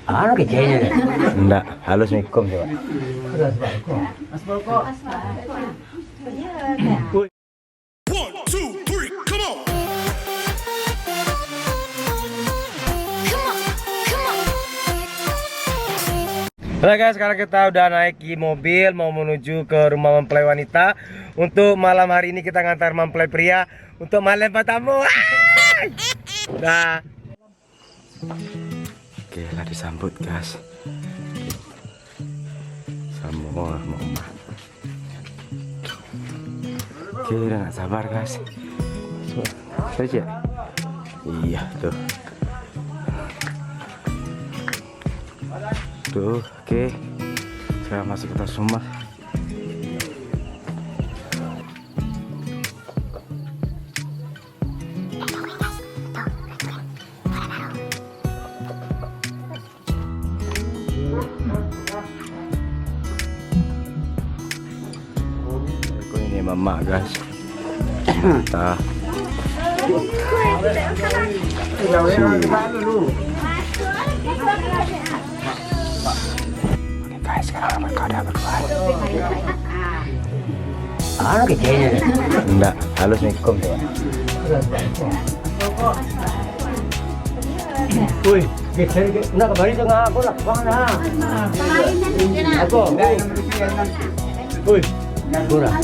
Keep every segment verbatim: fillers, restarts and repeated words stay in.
Anu kecilnya deh. Ndak, halus mikum coba. One, two, three, come on. Halo guys, sekarang kita udah naik di mobil, mau menuju ke rumah mempelai wanita. Untuk malam hari ini kita ngantar mempelai pria untuk malam pertama. Dah. Oke, lah disambut, guys. Samo mama. Oke, udah nggak sabar, guys. Terus ya? Iya, tuh. Tuh, oke. Sekarang masuk kita semua. Ini mamak, guys. Tah. Oke, guys, sekarang mereka udah berdua. Anu kecilnya deh. Ndak, halus mikum coba. Woi, geser ke, nak kembali tengah aku lah, bang lah. Apa? Woi, kurang.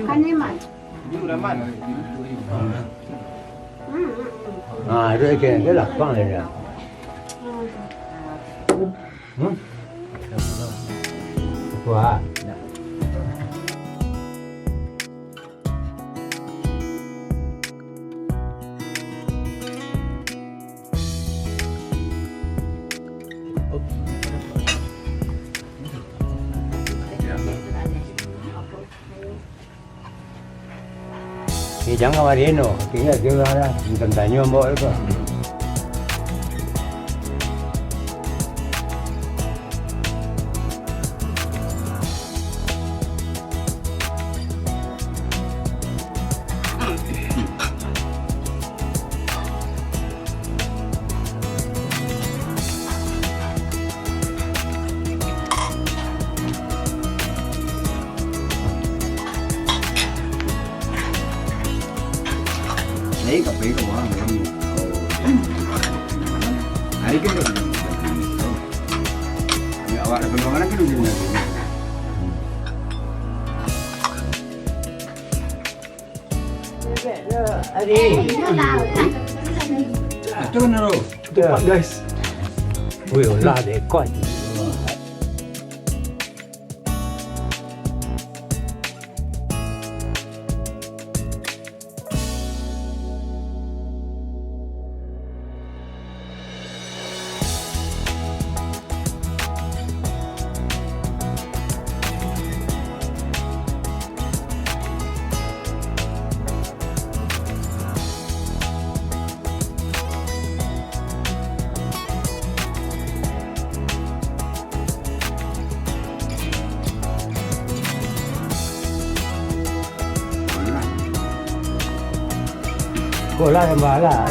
Kan memang. Ah, itu aja, dia lapang dia. Hmm? Wah. Eh, jangan marino, tinggal dia orang lah. Minta tanyo ambo tu. Jadi, tapi kamu orang belum. Oh. Hari kan udah bilang, udah bilang gitu. Tapi awak ada peluang kan udah bilang gitu. Itu kan, Ro. Cepat, guys. Wih, ulah deh, kau. Ko lah sambah lah.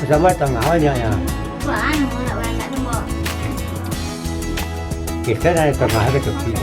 Sambah tangah banyak ya. Kita dari tangah ke tepi.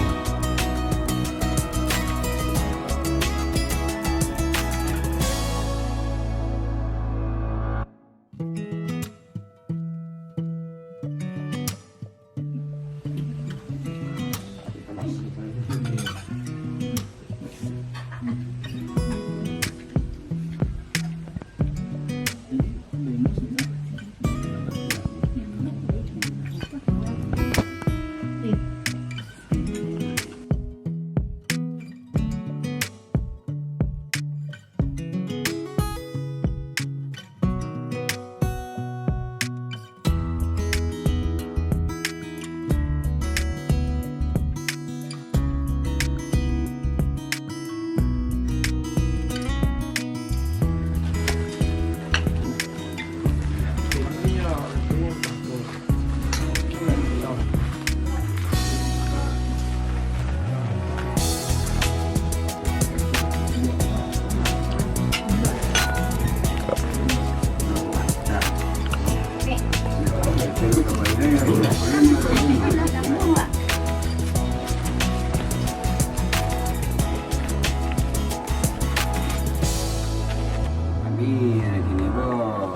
Ih, di sini, bro.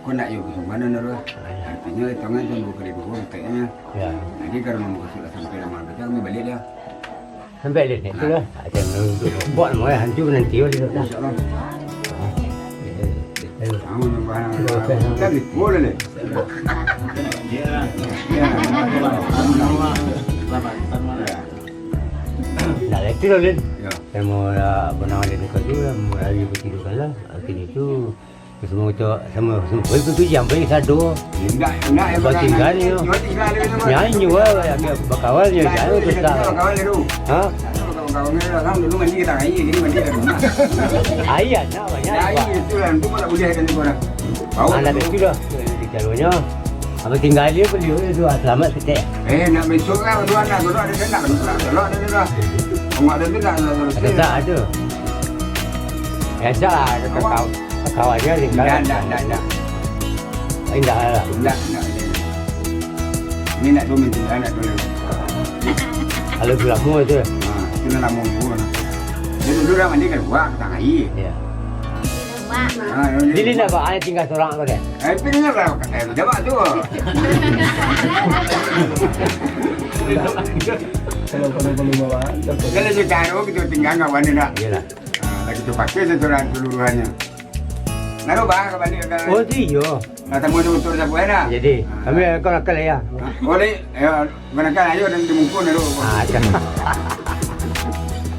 Kok nak yo ke sana, Nur? Artinya, hitungan tu dua kali dua, kontaknya. Ya. Jadi, kalau mau masuk lah sampai lama kerja, kami balik dia. Sampai balik ni, itulah. Ada menunjuk. Buat mau ya, hantu nanti, oh, dia tak. InsyaAllah. Ayo. Kamu nambah, nambah. Kita beli full ni. Ya. Ya. Nah, itu lah, Lin. Ya. Saya mau, ah, benang Lin kau tu lah, mau lari begitu kan lah. Akhirnya tu, semua tu, sama, semua tu, tu yang paling satu. Indak, indak, yang buat tinggal ni, yo. Jual tinggal dia tu, Bang. Nyanyi jual, agak bakawal je, Indak, jangan tu susah. Bakawal dia tu. Ha? Bakawal dia tu. Kan dulu mandi kita air, jadi mandi kat rumah. Air anak banyak, Ya, Pak. Air itu lah, itu pun tak boleh kan tu orang. Bau Anak tu. Itu dah, di jalurnya. Apa tinggal dia beliau tu, ah, selamat setek. Eh, nak besok lah, dua anak, dulu ada nak, dulu ada, dulu ada. Orang ada tu nak, nak, nak, Ada tak ada? Biasa lah, ada Awak? Kawan, kawan dia tinggal. Indak, indak, indak, indak. Indak lah. Indak, indak, indak. Ini nak dua minit, indak, indak dua minit. Kalau tu lama tu. Ha, itu dah lama dulu lah. Dia dulu dah mandi keluar, tak air. Ya. Mak. Ha, dia Jadi dulu. Nak buat, tinggal seorang kau deh? Eh, tapi dia nak, eh, jawab tu. Kalau, kalau, kalau bawa, Kalau secara kita tinggal kawan dia nak. Iyalah. Ha, dah kita pakai secara keseluruhannya. Lalu, bah, kembali ke Oh, tu iyo. Nah, tamu tu motor siapa, eh, dah? Jadi, Ha. kami kau nakal ya. Ha, boleh. Ya, barangkali ayo dan dimungkun dulu. Ah, macam.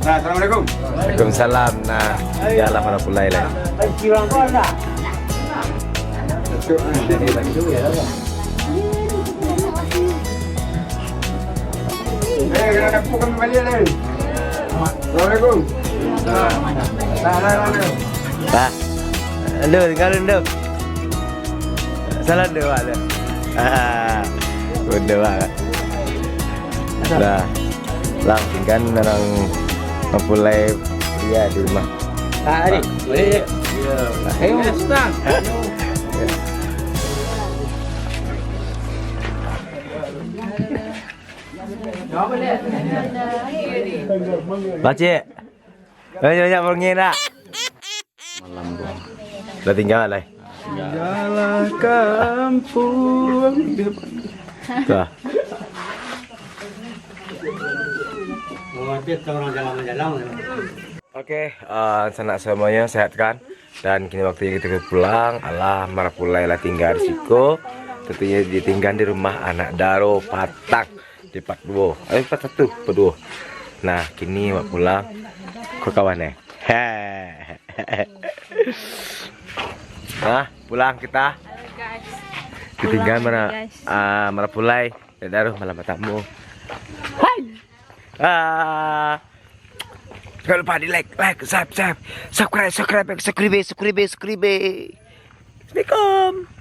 Nah, Assalamualaikum. Waalaikumsalam. Nah, ya lah, para pulai lah. Betul. Eh, kena dapur kami balik, eh. Assalamualaikum. Nah, nah, nah, nah. Bah. Aduh, tinggal dulu. Salam dulu, Pak, tu. Ah, udah, Pak. Dah. Lah, kan orang mempulai dia di rumah. Ah, Ari, boleh je. Ayo. Pakcik. Banyak-banyak bongin nak. Malam tu. Dah tinggal lah. Tinggallah kampung. Dah. Oke, eh, sanak semuanya sehat kan? Dan kini waktunya kita pulang. Alah, marapulai lah tinggal di siko. Tentunya ditinggal di rumah anak Daro Patang. Di part duo. Eh, part satu, part duo. Nah, kini awak pulang ka kawan, eh. Nah, pulang kita. Halo, guys. Ditinggal Pulang, mara-, guys. Ah, marapulai. Daruh malam batamu. Hai. Ah. Jangan lupa di like, like, sub, sub, subscribe, subscribe, subscribe, subscribe, subscribe. Assalamualaikum.